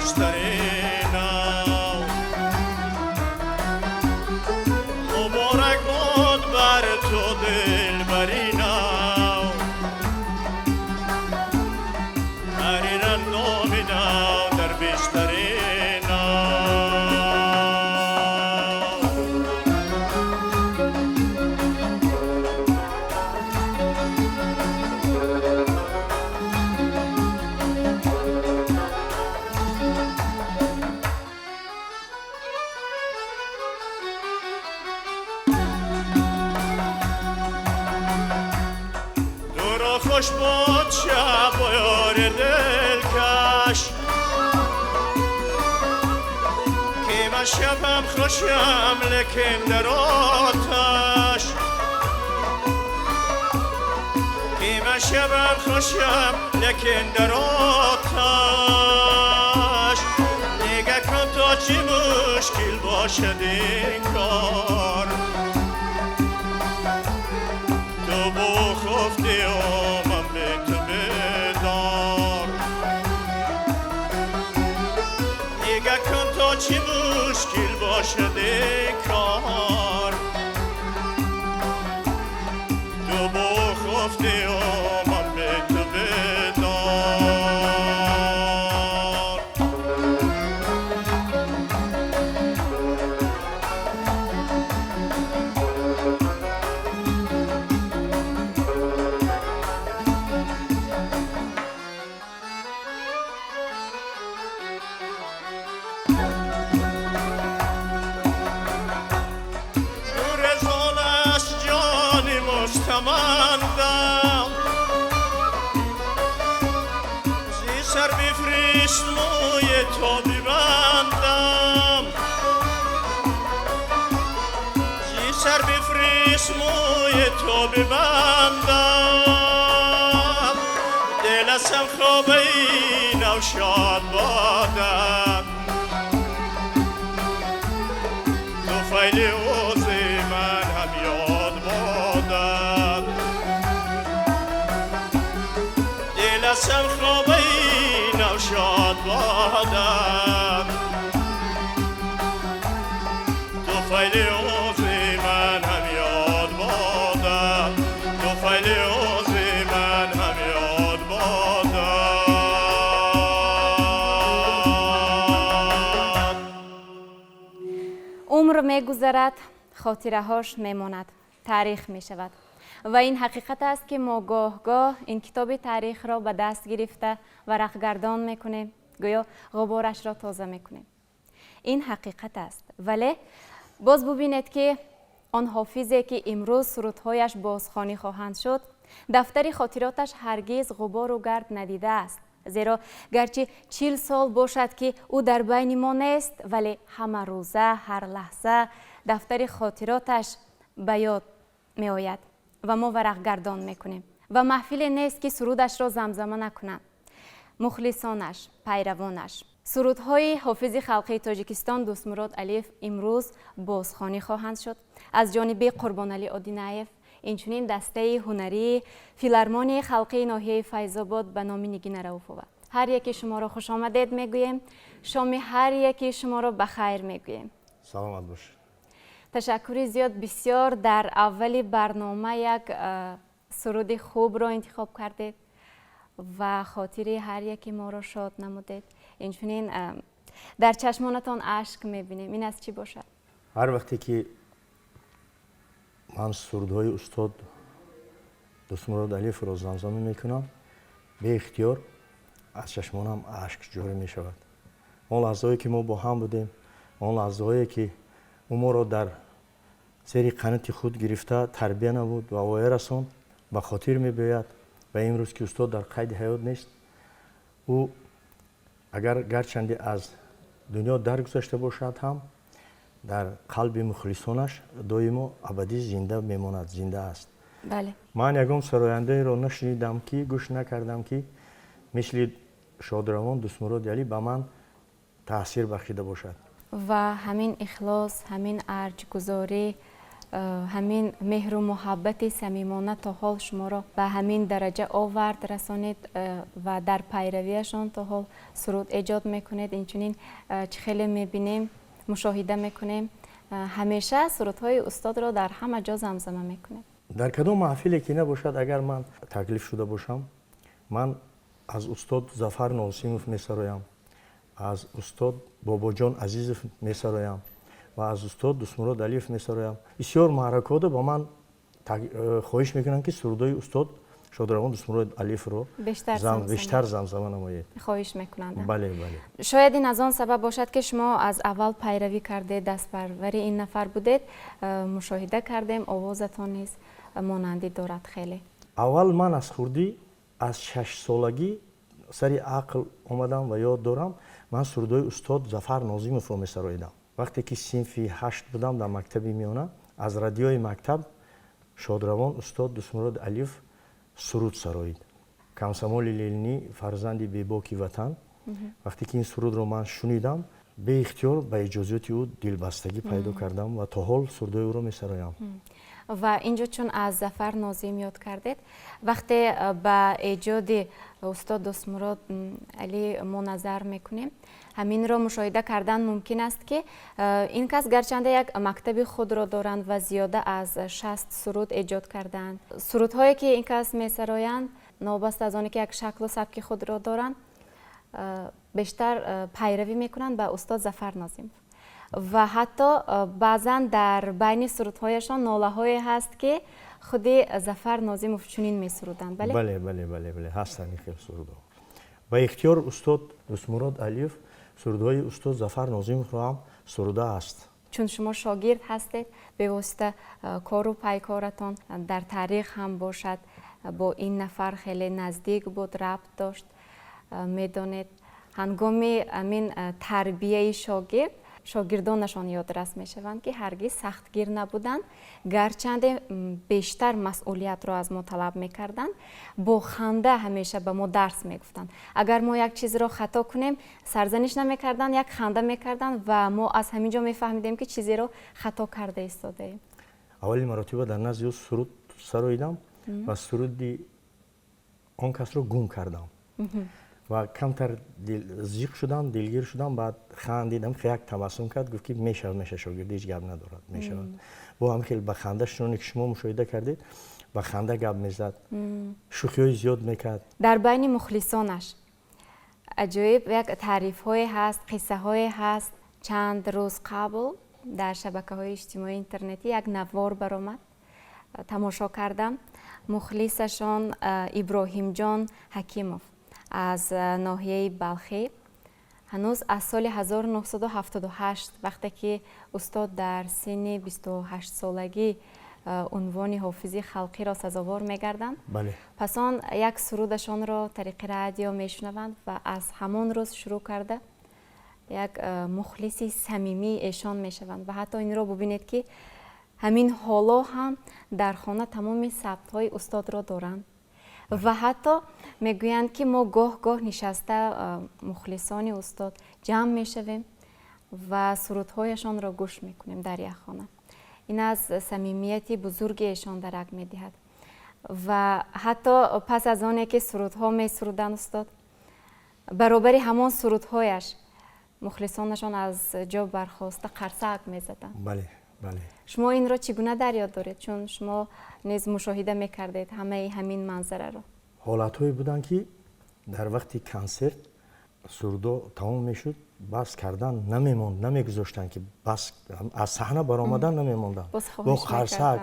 بیشترین. مبارک باد بر تو دلبرینا، هریرن نامینا در بیشترینا. خوش بود شب و یار دلکش، که من شبم خوشم لکن در آتش، که من شبم خوشم لکن در آتش. نگه کن تا چی مشکل باشد این کار، تو بخفتی و من به تو بدار. نگه کن تا چی مشکل باشد این کار، تو بخفتی و من به تو بدار. مستمندم زی سر بفرست موی تو ببندم، زی سر بفرست موی تو ببندم. دل ازم خوابه نو شاد بادم، تو فیل اوزی من هم یاد بادم. دل ازم خوابه نو شاد بادم، تو فیل اوزی من هم یاد بادم، تو فیل اوزی من هم یاد بادم. عمر میگذرد، خاطره‌هاش میماند، تاریخ میشود و این حقیقت است که ما گاه گاه این کتاب تاریخ را به دست گرفته ورق گردان میکنیم، گویا غبارش را تازه میکنیم. این حقیقت است. ولی باز ببینید که آن حافظی که امروز سرودهایش بازخوانی خواهند شد، دفتر خاطراتش هرگز غبار و گرد ندیده است. زیرا گرچه 40 سال باشد که او در بین ما نیست، ولی همه روزه هر لحظه دفتر خاطراتش به یاد می آید و ما ورق گردان میکنیم و محفل نیست که سرودش را زمزمه نکنند. مخلصانش، پیروانش. سرودهای حافظ خلقی تاجیکستان دوستمراد علیف امروز بازخوانی خواهند شد از جانب قربانعلی آدینایف، اینچنین دسته هنری فیلارمونی خلقی ناحیه فیض‌آباد به نام نگین رؤوفova. هر یکی شما را خوش آمدید میگوییم. شام هر یکی شما را بخیر میگوییم. سلامت باشید. تشکر زیاد. بسیار در اول برنامه یک سرود خوب را انتخاب کردید و خاطر هر یکی ما را شاد نمودید. اینچنین در چشمانتان اشک میبینیم. این از چی باشد؟ هر وقتی که من سرودهای استاد دوستمراد علیف را زمزمه میکنم، به اختیار از چشمانم اشک جاری میشود. آن لحظه‌ای که ما با هم بودیم، آن لحظه‌ای که او ما را در زیر قنات خود گرفته تربیه نمود و وایه رساند، به خاطر میباید. و امروز که استاد در قید حیات نیست، او اگر گرچند از دنیا درگذشته باشد هم در قلب مخلصانش دائما ابدی زنده میماند، زنده است. من یگان سراینده را نشنیدم که گوش نکردم که مثل شادروان دوستمراد علی به من تاثیر بخشیده باشد. و همین اخلاص، همین ارجگذاری Ҳамин меҳру муҳаббати самимона то ҳол шуморо ба ҳамин дараҷа овард, расонид ва дар пайравиашон то ҳол суруд эҷод мекунед. Инчунин, чӣ хеле мебинем, мушоҳида мекунем, ҳамеша сурудҳои устодро дар ҳама ҷо замзама мекунед. Дар кадом маҳфиле ки набошад, агар ман таклиф шуда бошам, ман аз устод Зафар Носимов месароям, аз устод Бобоҷон Азизов месароям ва аз устод Дӯстмурод Алиев месароям. Бисёр маъракаҳода ба ман хоҳиш мекунанд, ки сурудҳои устод шодравон Дӯстмурод Алиевро бештар замзама намоед. Хоҳиш мекунанд. Бале. Шояд ин аз он сабаб бошад, ки шумо аз аввал пайравӣ кардед, дастпарвари ин нафар будед. Мушоҳида кардем, овозатон низ монандӣ дорад хеле. Аввал ман аз хурдӣ, аз 6-солагӣ сари ақл омадам ва ёд дорам, ман сурудҳои устод Зафар Нозимовро месароидам. Вақте ки синфи 8 будам дар мактаби миёна, аз радиои мактаб шодравон устод Дӯстмурод Алиев суруд сароид: «Комсомоли ленинӣ, фарзанди бебоки ватан». Вақте ки ин сурудро ман шунидам, беихтиёр ба эҷодиёти ӯ дилбастагӣ пайдо кардам ва то ҳол сурудҳои ӯро месароям. Ва инҷо чун аз Зафар Нозим ёд кардед, вақте ба эҷоди устод Дӯстмурод Алӣ мо назар мекунем, ҳаминро мушоҳида кардан мумкин аст, ки ин кас гарчанде як мактаби худро доранд ва зиёда аз 60 суруд эҷод кардаанд, сурудҳое ки ин кас месароянд, новобаста аз оне ки як шаклу сабки худро доранд, бештар пайравӣ мекунанд ба устод Зафар Нозимов ва ҳатто баъзан дар байни сурудҳояшон нолаҳое ҳаст, ки худи Зафар Нозимов чунин месуруданд, бале? Бале, ҳастанд ин хел сурудҳо. Ба ихтиёр устод Дӯстмурод Алиев сурудҳои устод Зафар Нозимовро ҳам суруда аст. Чун шумо шогирд ҳастед, бевосита кору пайкоратон дар таърих ҳам бошад, бо ин нафар хеле наздик буд, рабт дошт. Медонед, ҳангоми ҳамин тарбияи шогирд, шогирдонашон ёдрас мешаванд, ки ҳаргиз сахтгир набуданд, гарчанде бештар масъулиятро аз мо талаб мекарданд, бо ханда ҳамеша ба мо дарс мегуфтанд. Агар мо як чизро хато кунем, сарзаниш намекарданд, як ханда мекарданд ва мо аз ҳамин ҷо мефаҳмидем, ки чизеро хато карда истодаем. Аввали маротиба дар назди ӯ суруд сароидам ва суруди он касро гум кардам ва камтар зиқ шудам, дилгир шудам. Баъд хандидам, як табассум кард, гуфт, ки мешавад, мешавад, шогирд, ҳеҷ гап надорад, мешавад. Бо ҳам хел ба ханда, чуноне ки шумо мушоҳида кардед, ба ханда гап мезад, шӯхиҳои зиёд мекард. Дар байни мухлисонаш аҷоиб як таърифҳое ҳаст, қиссаҳое ҳаст. Чанд рӯз қабл дар шабакаҳои иҷтимоии интернетӣ як навор баромад, тамошо кардам. Мухлисашон Иброҳимҷон Ҳакимов аз ноҳияи Балхӣ ҳанӯз аз соли 1978, вақте ки устод дар синни 28-солагӣ унвони ҳофизи халқиро сазовор мегарданд, пас он як сурудашонро тариқи радио мешунаванд ва аз ҳамон рӯз шурӯъ карда як мухлиси самимии эшон мешаванд. Ва ҳатто инро бубинед, ки ҳамин ҳоло ҳам дар хона тамоми сабтҳои устодро доранд ва ҳатто мегӯянд, ки мо гоҳ гоҳ нишаста, мухлисони устод ҷамъ мешавем ва сурудҳояшонро гӯш мекунем дар як хона. Ин аз самимияти бузурги эшон дарак медиҳад. Ва ҳатто пас аз оне ки сурудҳо месуруданд устод, баробари ҳамон сурудҳояш мухлисонашон аз ҷо бархоста қарсак мезаданд. Бале, бале. Шумо инро чӣ гуна дар ёд доред, чун шумо низ мушоҳида мекардед ҳамаи ҳамин манзараро? Ҳолатҳое буданд, ки дар вақти консерт сурудо тамом мешуд, бас кардан намемонд, намегузоштанд, ки бас, аз саҳна баромадан намемонданд. Бо қарсак,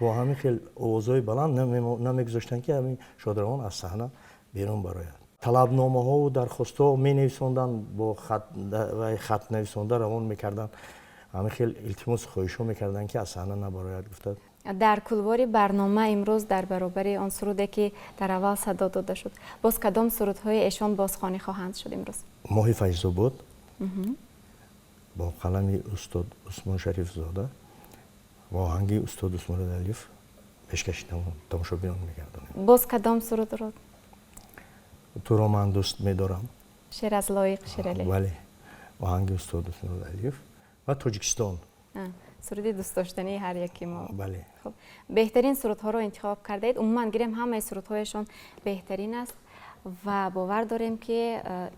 бо ҳамин хел овозҳои баланд намегузоштанд, ки ҳамин шодравон аз саҳна берун барояд. Талабномаҳову дархостҳо менависонданд, бо хат нависонда равон мекарданд, ҳамин хел илтимосу хоҳишҳо мекарданд, ки аз саҳна набарояд, гуфта. Дар кулвори барнома имрӯз дар баробари он суруде, ки дар аввал садо дода шуд, боз кадом сурудҳои эшон бозхонӣ хоҳанд шуд имрӯз? «Моҳи Файзобод» бо қалами устод Усмон Шарифзода ва оҳанги устод Дӯстмурод Алиев пешкаши тамошобинон мегардонем. Боз кадом сурудро? «Туро ман дӯст медорам». Шеър аз Лоиқ Шералӣ. Бале, оҳанги устод Дӯстмурод Алиев ва «Тоҷикистон». Суруди дӯстдоштании ҳар яки мо. Бале. Хуб, беҳтарин сурудҳоро интихоб кардаед. Умуман гирем, ҳамаи сурудҳояшон беҳтарин аст ва бовар дорем, ки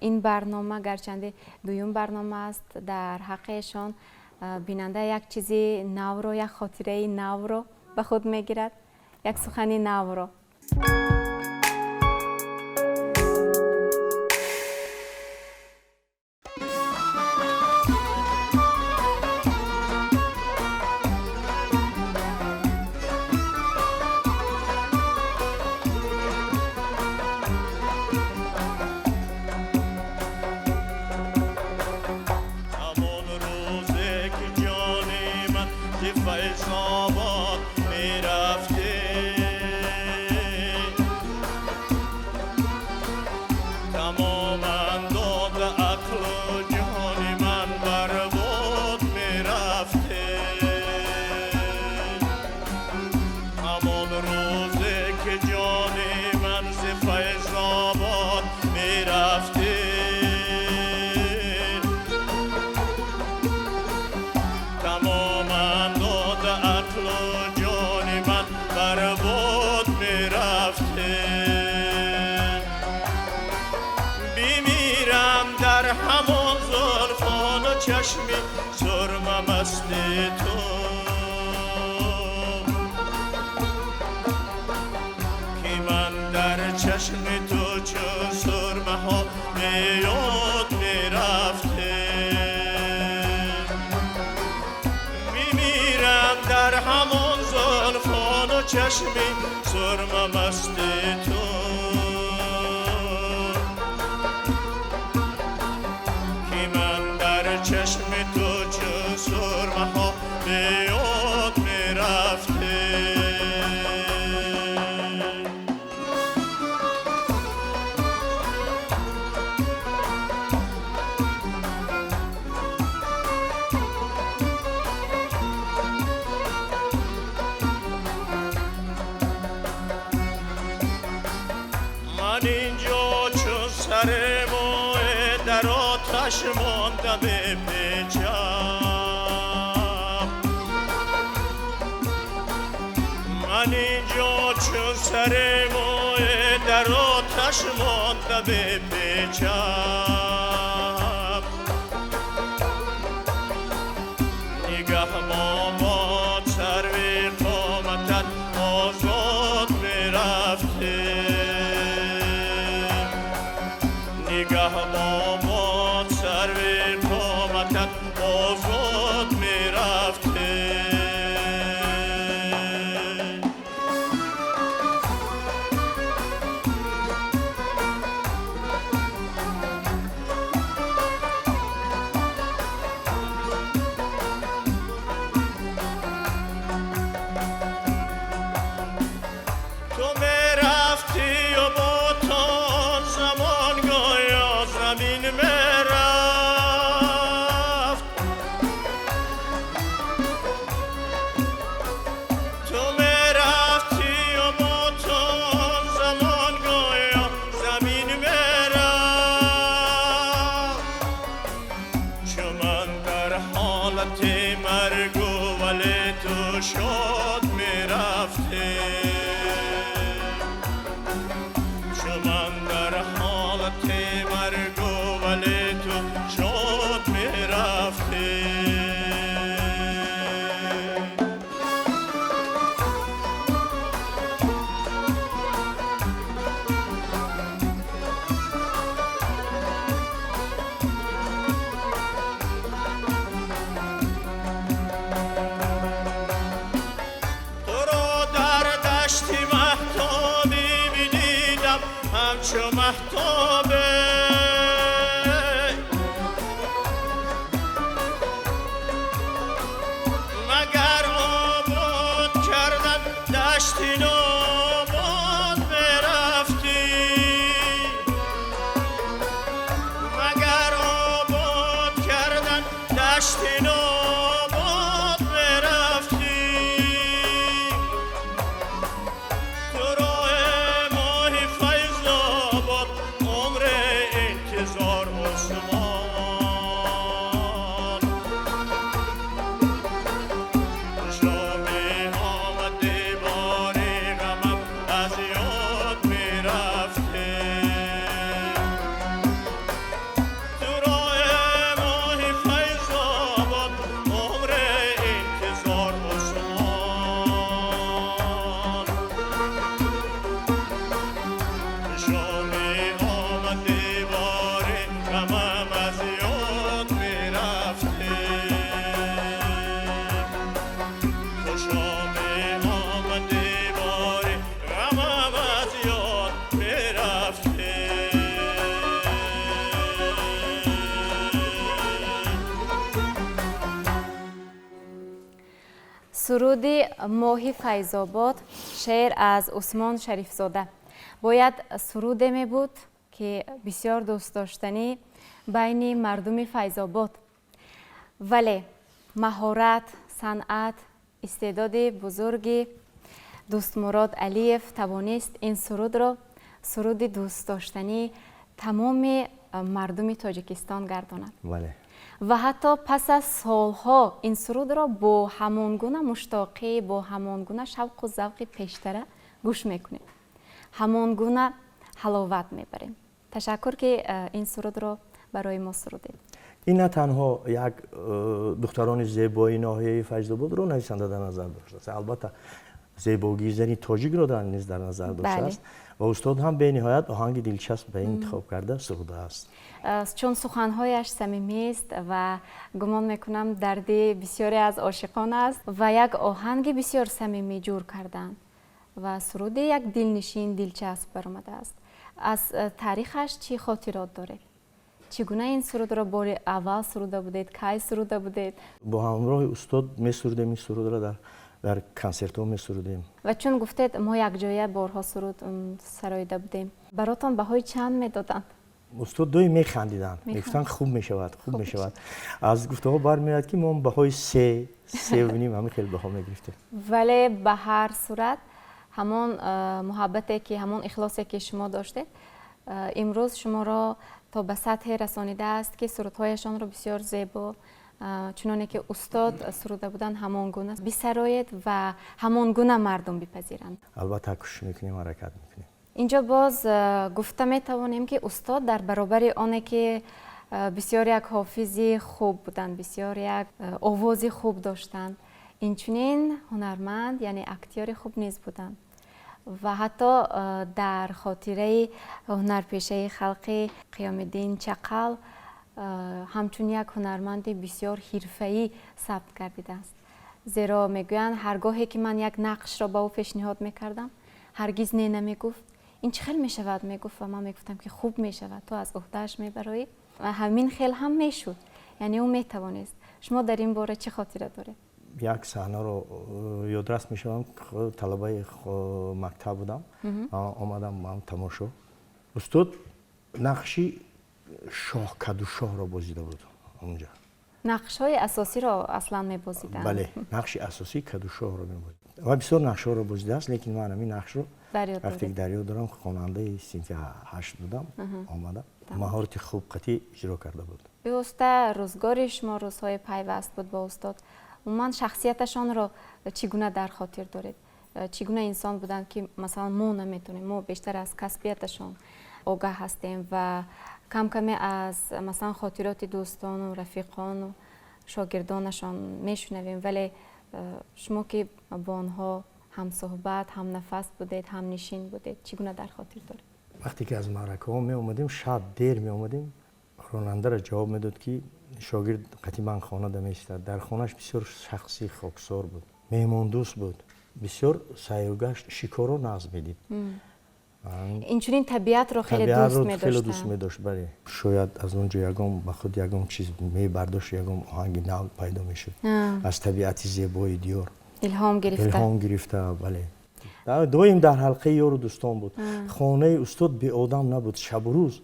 ин барнома, гарчанде дуюм барнома аст, дар ҳаққиашон бинанда як чизи навро, як хотираи навро ба худ мегирад, як сухани навро. همان روزه که جان من ز فیض آباد میرفته، تمام انداد عقل و جان من بر باد میرفته. همان روزه که جان من ز فیض آباد میرفته، تمام انداد عقل و جان من بر باد میرفته. بمیرم در همان زلفان و چشمی سرمه مست تو، که من در چشم تو چون سرمه ها میاد میرفته. میمیرم در همان زلفان و چشمی سرمه مست تو، که من در چشم تو چون سرمه ها میاد میرفته. من اینجا چون سر موی در آتش مانده بپیچم، من اینجا چون سر موی در آتش مانده بپیچم، نگه ماباد سرو قامتت آزاد میرفته، نگه ماباد سرو قامتت آزاد میرفته. تو میرفتی و با تو آن زمان گویا زمین میرفت، تو میرفتی و با تو آن زمان گویا زمین میرفت. چو من در حالت مرگ و ولی تو شاد میرفتی، چو من در حالت مرگ و ولی تو شاد میرفتی. تو را در دشت مهتابی بدیدم همچو مهتابه، مگر آباد کردن دشت ناباد برفتی، مگر آباد کردن دشت ناباد برفتی. تو راه ماه فیض آباد عمر انتظار عثمان، Суруди «Моҳи Файзобод», шеър аз Усмон Шарифзода. Бояд суруде мебуд, ки бисёр дӯстдоштанӣ байни мардуми Файзобод, вале маҳорат, санъат, истеъдоди бузурги Дӯстмурод Алиев тавонист ин сурудро суруди дӯстдоштании тамоми мардуми Тоҷикистон гардонад. Бале. Ва ҳатто пас аз солҳо ин сурудро бо ҳамон гуна муштоқӣ, бо ҳамон гуна шавқу завқи пештара гӯш мекунем, ҳамон гуна ҳаловат мебарем. Ташаккур, ки ин сурудро барои мо сурудед. Ин на танҳо як духтарони зебои ноҳияи Файзободро нависанда дар назар доштааст, албатта, зебогии зани тоҷикро низ дар назар доштааст ва устод ҳам бениҳоят оҳанги дилчасп ба ин интихоб карда сурудааст. Чун суханҳояш самимист ва гумон мекунам, дарди бисёре аз ошиқон аст ва як оҳанги бисёр самимӣ ҷур карданд ва суруди як дилнишин, дилчасп баромадааст. Аз таърихаш чӣ хотирот доред? Чӣ гуна ин сурудро бори аввал суруда будед, кай суруда будед? Бо ҳамроҳи устод месурудем ин сурудро, дар консертҳо месурудем. Ва чун гуфтед, мо якҷоя борҳо суруд сароида будем, баротон баҳои чанд медоданд? Устод доим механдиданд, мегуфтанд, хуб мешавад, хуб мешавад. Аз гуфтаҳо бармеояд, ки мо баҳои се, севу ним, ҳамин хеле баҳо мегирифтем. Вале ба ҳар сурат ҳамон муҳаббате ки, ҳамон ихлосе ки шумо доштед, имрӯз шуморо то ба сатҳе расонидааст, ки сурудҳояшонро бисёр зебо, чуноне ки устод суруда буданд, ҳамон гуна бисароед ва ҳамон гуна мардум бипазиранд. Албатта, кӯшиш мекунем, ҳаракат мекунем. Инҷо боз гуфта метавонем, ки устод дар баробари оне ки бисёр як ҳофизи хуб буданд, бисёр як овози хуб доштанд, инчунин ҳунарманд, яъне актёри хуб низ буданд ва ҳатто дар хотираи ҳунарпешаи халқи Қиёмиддин Чақал ҳамчун як ҳунарманди бисёр ҳирфаӣ сабт гардидааст. Зеро мегӯянд, ҳар гоҳе ки ман як нақшро ба ӯ пешниҳод мекардам, ҳаргиз не намегуфт. Ин чӣ хел мешавад, мегуфт, ва ман мегуфтам, ки хуб мешавад, ту аз уҳдааш мебароӣ, ва ҳамин хел ҳам мешуд, яъне ӯ метавонист. Шумо дар ин бора чӣ хотира доред? Як саҳнаро ёдрас мешавам. Талабаи мактаб будам, омадам ман тамошо. Устод нақши шоҳ, Кадушоҳро бозида буд онҷа. Нақшҳои асосиро аслан мебозиданд. Бале, нақши асосии Кадушоҳро мебозид ва бисёр нақшҳоро бозидааст, лекин ман ҳамин нақшро вақте ки дар ёд дорам, хонандаи синфи ҳашт будам, омада маҳорати хуб қатъӣ иҷро карда буд. Бевосита рӯзгори шумо рӯзҳои пайваст буд бо устод. Умуман шахсияташонро чӣ гуна дар хотир доред? Чӣ гуна инсон буданд, ки масалан мо наметонем, мо бештар аз касбияташон огаҳ ҳастем ва кам каме аз масалан хотироти дӯстону рафиқону шогирдонашон мешунавем, вале шумо ки бо онҳо ҳамсуҳбат, ҳамнафас будед, ҳамнишин будед, чӣ гуна дар хотир доред? Вақте ки аз маъракаҳо меомадем, шаб дер меомадем, ронандаро ҷавоб медод, ки шогирд қатъиман хонада меистад. Дар хонааш бисёр шахси хоксор буд, меҳмондӯст буд, бисёр сайругашт, шикорро нағз медид. Инчунин табиатро хеле дӯст медошт. Хеле дӯст медошт, бале. Шояд аз он ҷо ягон ба худ ягон чиз мебардошт, ягон оҳанги нав пайдо мешуд аз табиати зебои диёр. Илҳом гирифта. Илҳом гирифта, бале. Доим дар ҳалқаи ёру дӯстон буд. Хонаи устод беодам набуд. Шабу рӯз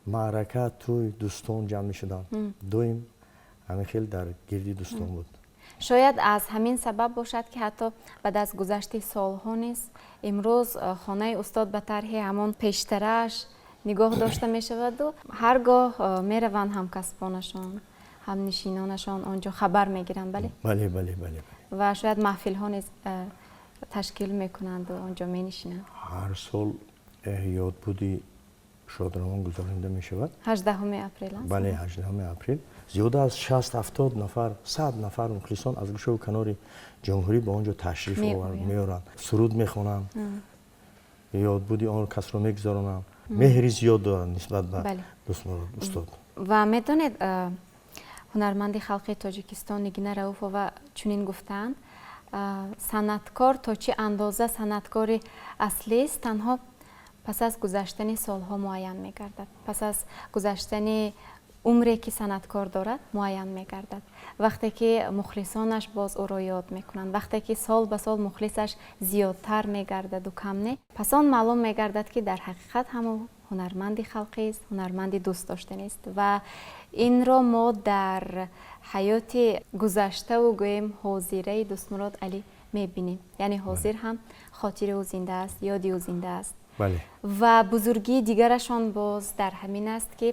маърака, тӯй, дӯстон ҷамъ мешуданд. Доим ҳамин хел дар гирди дӯстон буд. Шояд аз ҳамин сабаб бошад, ки ҳатто баъд аз гузашти солҳо низ имрӯз хонаи устод ба тарҳи ҳамон пештарааш нигоҳ дошта мешаваду ҳар гоҳ мераванд ҳамкасбонашон, ҳамнишинонашон он ҷо хабар мегиранд, бале? Бале. Ва шояд маҳфилҳо низ ташкил мекунанду он ҷо менишинанд. Ҳар сол ёдбуди шодравон гузаронида мешавад. 18-уми апрел аст. Бале, 18-уми апрел. Зиёда аз 60-70 нафар, 100 нафар мухлисон аз гӯшаву канори ҷумҳурӣ ба он ҷо ташриф меоранд, суруд мехонанд, ёдбуди он касро мегузаронанд. Меҳри зиёд доранд нисбат ба устод. Ва медонед, ҳунарманди халқи Тоҷикистон Нигина Рауфова чунин гуфтаанд: санъаткор то чӣ андоза санъаткори аслист, танҳо пас аз гузаштани солҳо муайян мегардад, пас аз гузаштани Умре ки санъаткор дорад муайян мегардад вақте ки мухлисонаш боз ӯро ёд мекунанд, вақте ки сол ба сол мухлисаш зиёдтар мегардаду кам не, пас он маълум мегардад, ки дар ҳақиқат ҳам ӯ ҳунарманди халқист, ҳунарманди дӯстдоштанист. Ва инро мо дар ҳаёти гузаштаву гӯем ҳозираи Дӯстмурод Алӣ мебинем, яъне ҳозир ҳам хотири ӯ зинда аст, ёди ӯ зинда аст. Ва бузургии дигарашон боз дар ҳамин аст, ки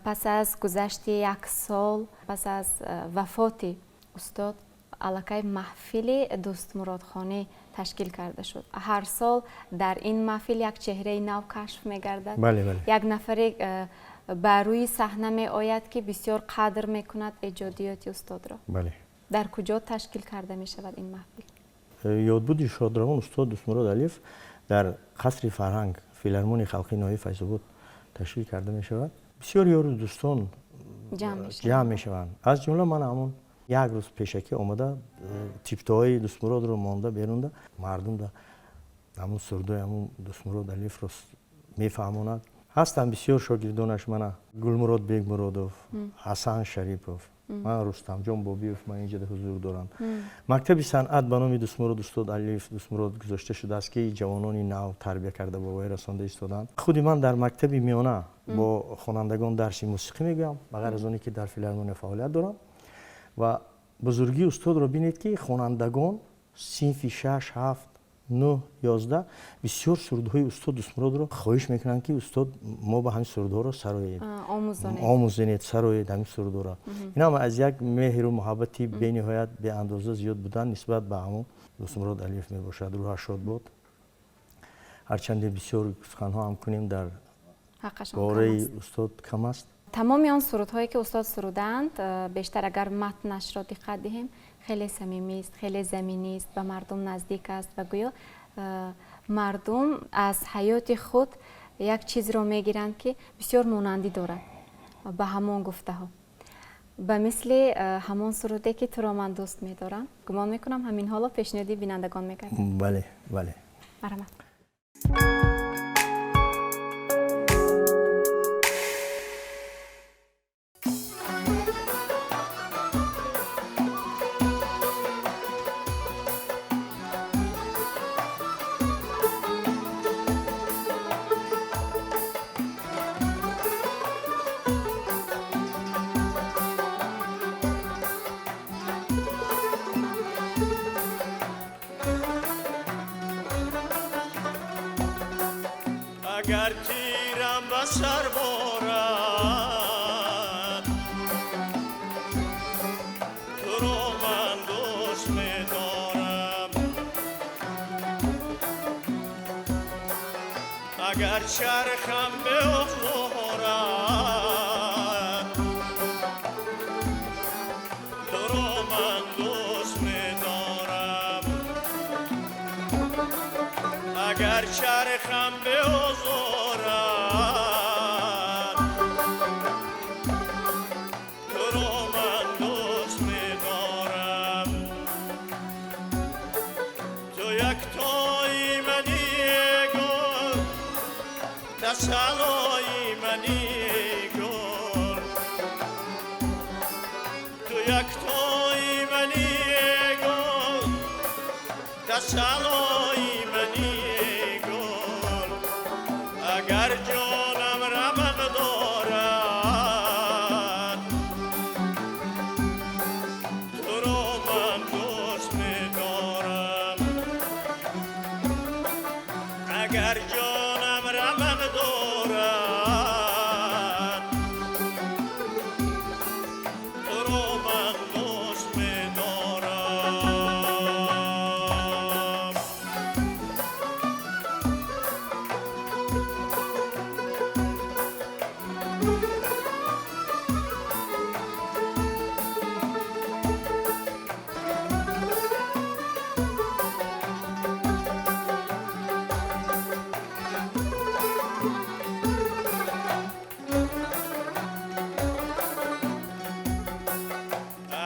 пас аз гузашти як сол пас аз вафоти устод аллакай маҳфили Дӯстмуродхонӣ ташкил карда шуд. Ҳар сол дар ин маҳфил як чеҳраи нав кашф мегардад, як нафаре ба рӯи саҳна меояд, ки бисёр қадр мекунад эҷодиёти устодро. Дар куҷо ташкил карда мешавад ин маҳфил? Ёдбуди шодравон устод Дӯстмурод Алиев дар қасри фарҳанг, филармонии халқии ноҳияи Файзобод ташкил карда мешавад. Бисёр ёру дӯстон ҷамъ мешаванд. Аз ҷумла ман ҳамон як рӯз пешакӣ омада, типтоҳои Дӯстмуродро монда берунда, мардумда ҳамун сурдои ҳамун Дӯстмурод Алиевро мефаҳмонад. Ҳастанд бисёр шогирдонаш, мана Гулмурод Бегмуродов, Ҳасан Шарипов, ман Рустамҷон Бобиев, ман инҷода ҳузур дорам. Мактаби санъат ба номи Дӯстмурод устод Алиев Дӯстмурод гузошта шудааст, ки ҷавонони нав тарбия карда ба воя расонда истоданд. Худи ман дар мактаби миёна бо хонандагон дарси мусиқӣ мегӯям, ба ғайр аз оне ки дар филармония фаъолият дорам. Ва бузургии устодро бинед, ки хонандагон синфи 6, 7, 9, 11 бисёр сурудҳои устод Дӯстмуродро хоҳиш мекунанд, ки устод, мо ба ҳамин сурудҳоро сароед, омӯзонед, сароед ҳамин сурудҳоро. Ин ҳам аз як меҳру муҳаббати бениҳоят беандоза зиёд будан нисбат ба ҳамон Дӯстмурод Алиев мебошад. Рӯҳаш шод бод. Ҳарчанде бисёр суханҳо ҳам кунем, дар бораи устод кам аст. Тамоми он сурудҳое ки устод сурудаанд, бештар агар матнашро диққат диҳем, хеле самимист, хеле заминист, ба мардум наздик аст ва гӯё мардум аз ҳаёти худ як чизро мегиранд, ки бисёр монандӣ дорад ба ҳамон гуфтаҳо, ба мисли ҳамон суруде, ки туро ман дӯст медорам. Гумон мекунам, ҳамин ҳоло пешниҳоди бинандагон мекардам. Бале. Марҳамат. Агар тирам ба сар борад, туро ман дӯст медорам. Агар чархам беохорад, туро ман дӯст медорам. Агар чархам беозорад, туро ман дӯст медорам. Ту яктои мани, гул, тасаллои мани, гул. Ту яктои мани, гул, тасаллои мани, гул. Агар ҷонам рамақ дорад, туро ман дӯст медорам. Агар ҷонам рамақ дорад, туро ман дӯст медорам.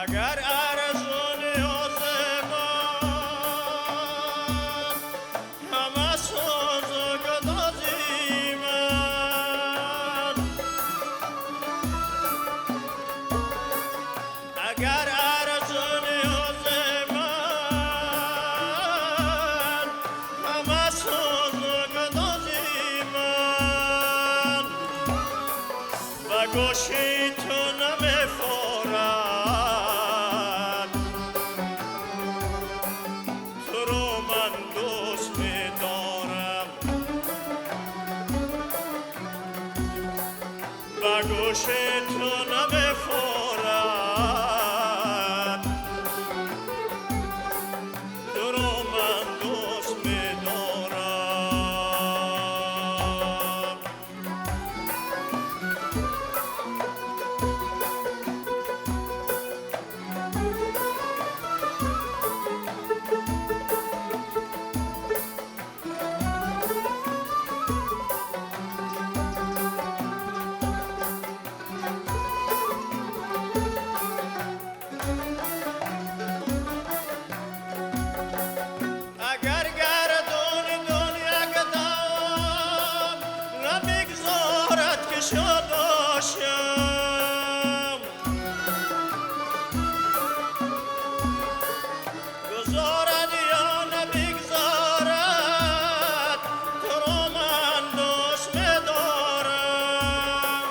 Агар арзу ниёзи ман ҳама созу гудози ман. Агар арзу ниёзи ман ҳама созу гудози ман ба гӯши ту намефорад, туро ман дӯст медорам. Ба гӯши ту намефорад, туро ман дӯст медорам. Агар гардони дунё кадам намегузорад ки шод бошам, гузорад ё намегузорад, туро ман дӯст медорам.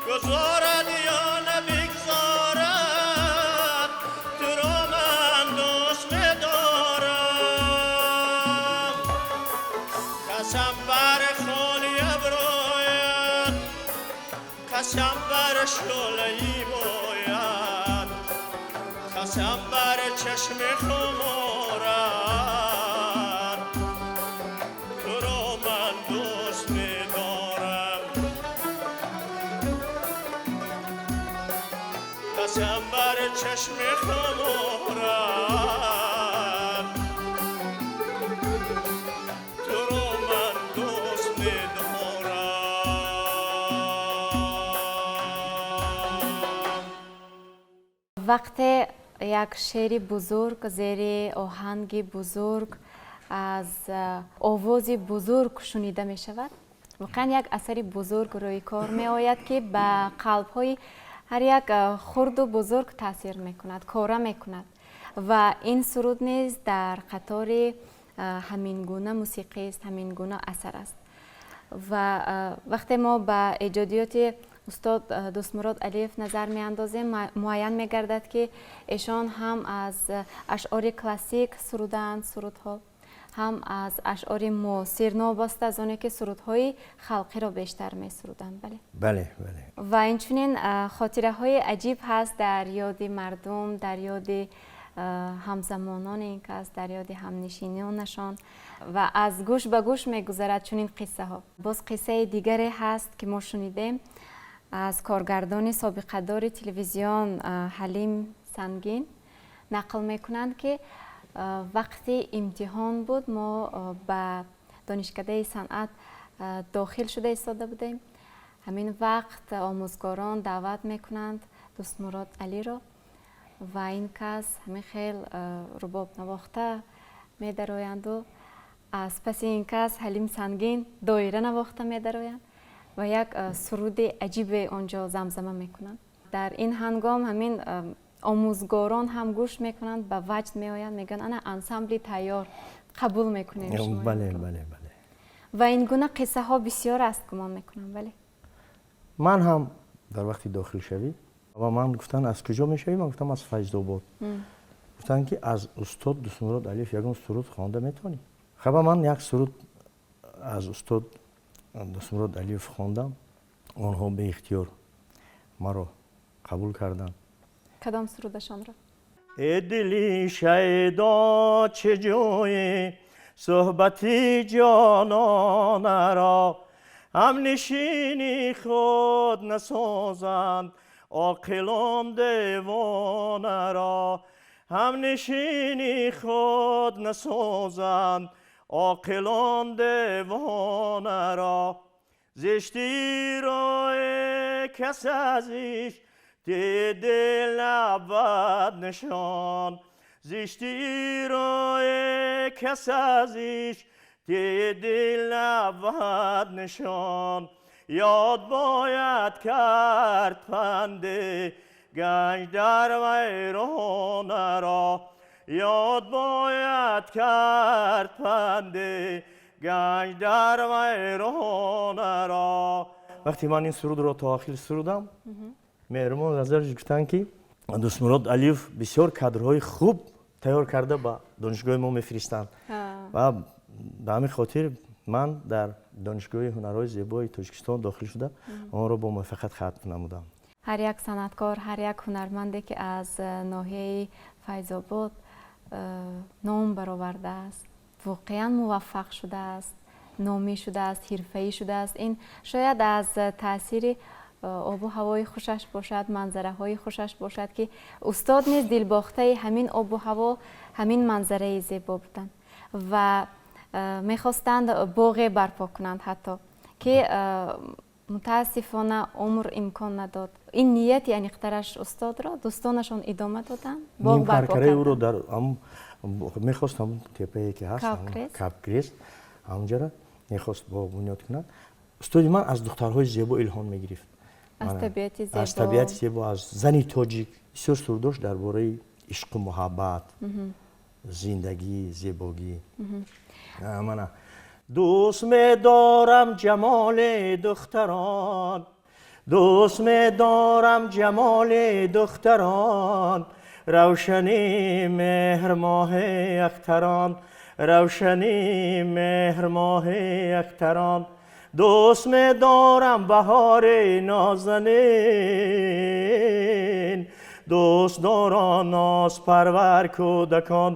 Гузорад ё намегузорад, туро ман дӯст медорам. Қасам бар холи абрӯят, қасам бар шӯълаи мӯят, қасам бар чашми хуморат, туро ман дӯст медорам. Қасам бар чашми хуморат, туро ман дӯст медорам. Вақте як шеъри бузург зери оҳанги бузург аз овози бузург шунида мешавад, воқеан як асари бузург рӯи кор меояд, ки ба қалбҳои ҳар як хурду бузург таъсир мекунад, кора мекунад. Ва ин суруд низ дар қатори ҳамин гуна мусиқист, ҳамин гуна асар аст. Ва вақте мо ба эҷодиёти устод Дӯстмурод Алиев назар меандозем, муайян мегардад, ки эшон ҳам аз ашъори классик сурудаанд сурудҳо, ҳам аз ашъори муосир, новобаста аз оне ки сурудҳои халқиро бештар месуруданд. Бале? Бале, бале. Ва инчунин хотираҳои аҷиб ҳаст дар ёди мардум, дар ёди ҳамзамонони ин кас, дар ёди ҳамнишинонашон ва аз гӯш ба гӯш мегузарад чунин қиссаҳо. Боз қиссаи дигаре ҳаст, ки мо шунидем аз коргардони собиқадори телевизион Ҳалим Сангин. Нақл мекунанд, ки вақти имтиҳон буд, мо ба донишкадаи санъат дохил шуда истода будем. Ҳамин вақт омӯзгорон даъват мекунанд Дӯстмурод Алиро ва ин кас ҳамин хел рубоб навохта медароянду аз паси ин кас Ҳалим Сангин доира навохта медароянд ва як суруди аҷибе онҷо замзама мекунанд. Дар ин ҳангом ҳамин омӯзгорон ҳам гӯш мекунанд, ба ваҷд меоянд, мегӯянд: «Ана ансамбли тайёр, қабул мекунем шумо». Бале, бале, бале. Ва ин гуна қиссаҳо бисёр аст, гумон мекунам, бале? Ман ҳам дар вақти дохилшавӣ ва ман гуфтанд: «Аз куҷо мешавӣ?» Ман гуфтам: «Аз Файзобод». Гуфтанд, ки аз устод Дӯстмурод Алиев ягон суруд хонда метавонӣ? Хаба ман як суруд аз устод Дӯстмурод Алиев хондам, онҳо беихтиёр маро қабул карданд. Кадом сурудашонро? Э дили шайдо, чӣ ҷӯӣ суҳбати ҷононаро, ҳамнишини худ насозанд оқилон девонаро, ҳамнишини худ насозанд оқилон девонаро. Зишти рои кас азиш дил набад нишон, зишти рои кас азиш дил набад нишон. Ёд бояд кард панде ганҷ дар вайронаро ёд бояд кард панди ганҷ дар вайронаро. Вақте ман ин сурудро то охир сурудам, Меҳрумон Назарович гуфтанд, ки Дӯстмурод Алиев бисёр кадрҳои хуб тайёр карда ба донишгоҳи мо мефиристанд ва ба ҳамин хотир ман дар Донишгоҳи ҳунарҳои зебои Тоҷикистон дохил шуда, онро бо муваффақият хатм намудам. Ҳар як санъаткор, ҳар як ҳунарманде, ки аз ноҳияи Файзобод ном баровардааст, воқеан муваффақ шудааст, номӣ шудааст, ҳирфаӣ шудааст. Ин шояд аз таъсири обу ҳавои хушаш бошад, манзараҳои хушаш бошад, ки устод низ дилбохтаи ҳамин обу ҳаво, ҳамин манзараи зебо буданд ва мехостанд боғе барпо кунанд, ҳатто ки мутаассифона умр имкон надод. Ин нияти аниқтараш устодро дӯстонашон идома доданд, боғ барпо Нимкаркараи ӯро дар мехост, ҳамун теппае ки ҳаст, Капкрест, ҳамунҷара мехост боғ бунёд кунад. Устоди ман аз духтарҳои зебо илҳом мегирифт. Аз табиати зебо. Аз табиати зебо, аз зани тоҷик. Бисёр сурудош дар бораи ишқу муҳаббат, зиндагӣ, зебогӣ. Мана: дӯст медорам ҷамоли духтарон, дӯст медорам ҷамоли духтарон, равшани меҳрмоҳи ахтарон, равшани меҳрмоҳи ахтарон, дӯст медорам баҳори нозанин, дӯст дорам нозпарвар кӯдакон,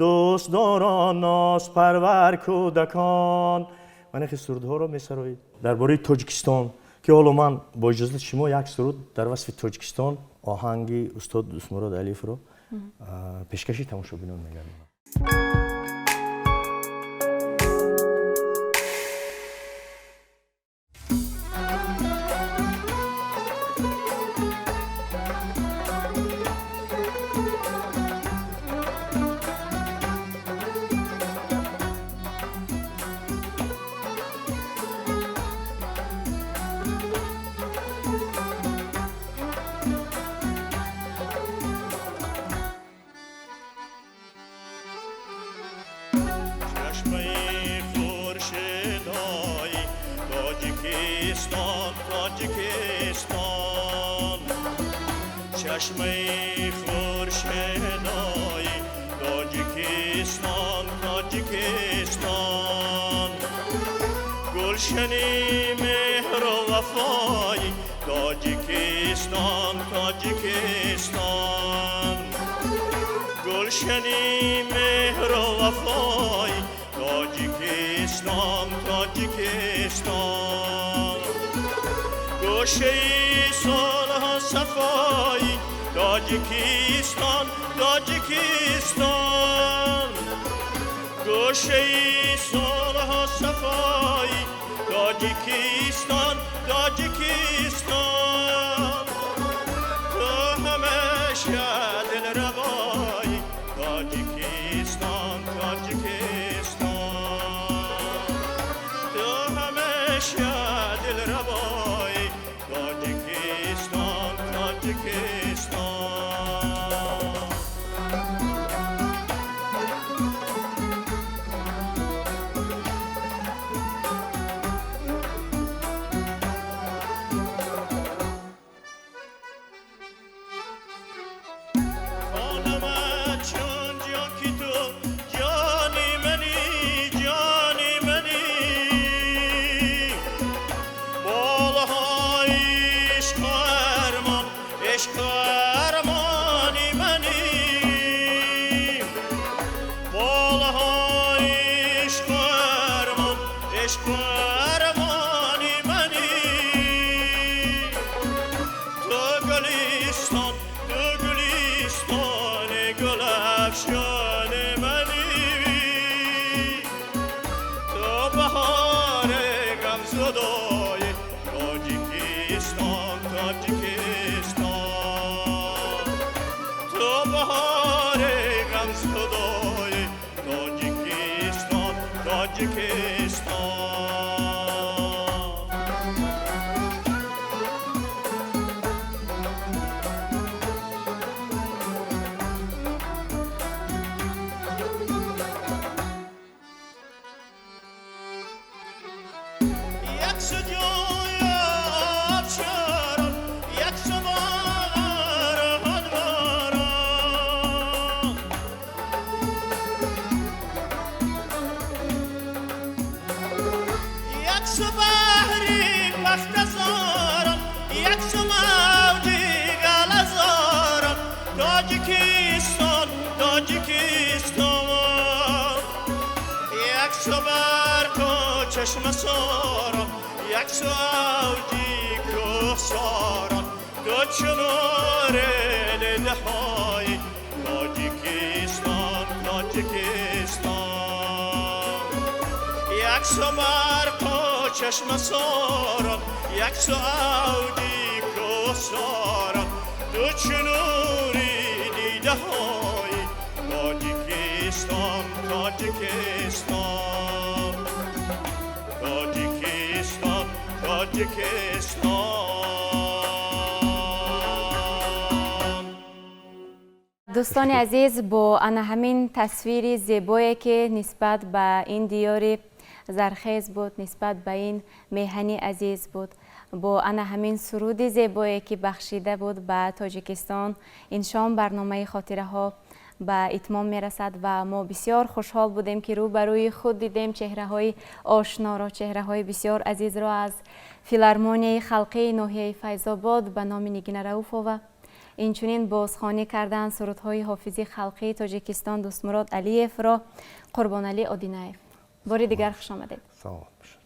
дӯст дорам нозпарвар кӯдакон. Ман яке сурудҳоро месароид дар бораи Тоҷикистон, ки ҳоло ман бо иҷозати шумо як суруд дар васфи Тоҷикистон, оҳанги устод Дӯстмурод Алиевро пешкаши тамошобинон мегардонам. Чашмаи хуршедҳои Тоҷикистон, Тоҷикистон, чашмаи хуршедҳои Тоҷикистон, Тоҷикистон, гулшани меҳру вафои Тоҷикистон, Тоҷикистон, гулшани меҳру вафои Тоҷикистон, Тоҷикистон, гӯшаи сулҳу сафои Тоҷикистон, Тоҷикистон, гӯшаи сулҳу сафои Тоҷикистон, Тоҷикистон, ту ҳамеша дилравои Тоҷикистон, Тоҷикистон, ту ҳамеша дилравои Тоҷикистон, Тоҷикистон. Хонамат чун ҷон, ки ту ҷони мани, ҷони мани, болаҳои ишқу армон, ишқу армони мани, болаҳои ишқу армон, ишқу армони мани, ту гулистон, ту гулистони гулафшони мани, ту баҳори ғамзадои Тоҷикистон, Тоҷикистон, ту баҳори ғамзадои Тоҷикистон, Тоҷикистон. Тоҷикистон, Тоҷикистон. Як су барқу чашмасорон, як су авҷи кӯҳсорон, ду чу нури дидаҳои Тоҷикистон, Тоҷикистон. Як су барқу чашмасорон, як су авҷи кӯҳсорон, ду чу нури дидаҳои Тоҷикистон, Тоҷикистон, Тоҷикистон, Тоҷикистон. Дӯстони азиз, бо ана ҳамин тасвири зебое, ки нисбат ба ин диёри зархез буд, нисбат ба ин меҳани азиз буд, бо ана ҳамин суруди зебое, ки бахшида буд ба Тоҷикистон, ин шом барномаи «Хотираҳо» ба итмом мерасад ва мо бисёр хушҳол будем, ки рӯ ба рӯи худ дидем чеҳраҳои ошноро, чеҳраҳои бисёр азизро аз филармонияи халқии ноҳияи Файзобод ба номи Нигина Рауфова. Инчунин бозхонӣ карданд сурудҳои ҳофизи халқии Тоҷикистон Дӯстмурод Алиевро Қурбоналӣ Одинаев. Бори дигар хуш омадед. Саломат бошед.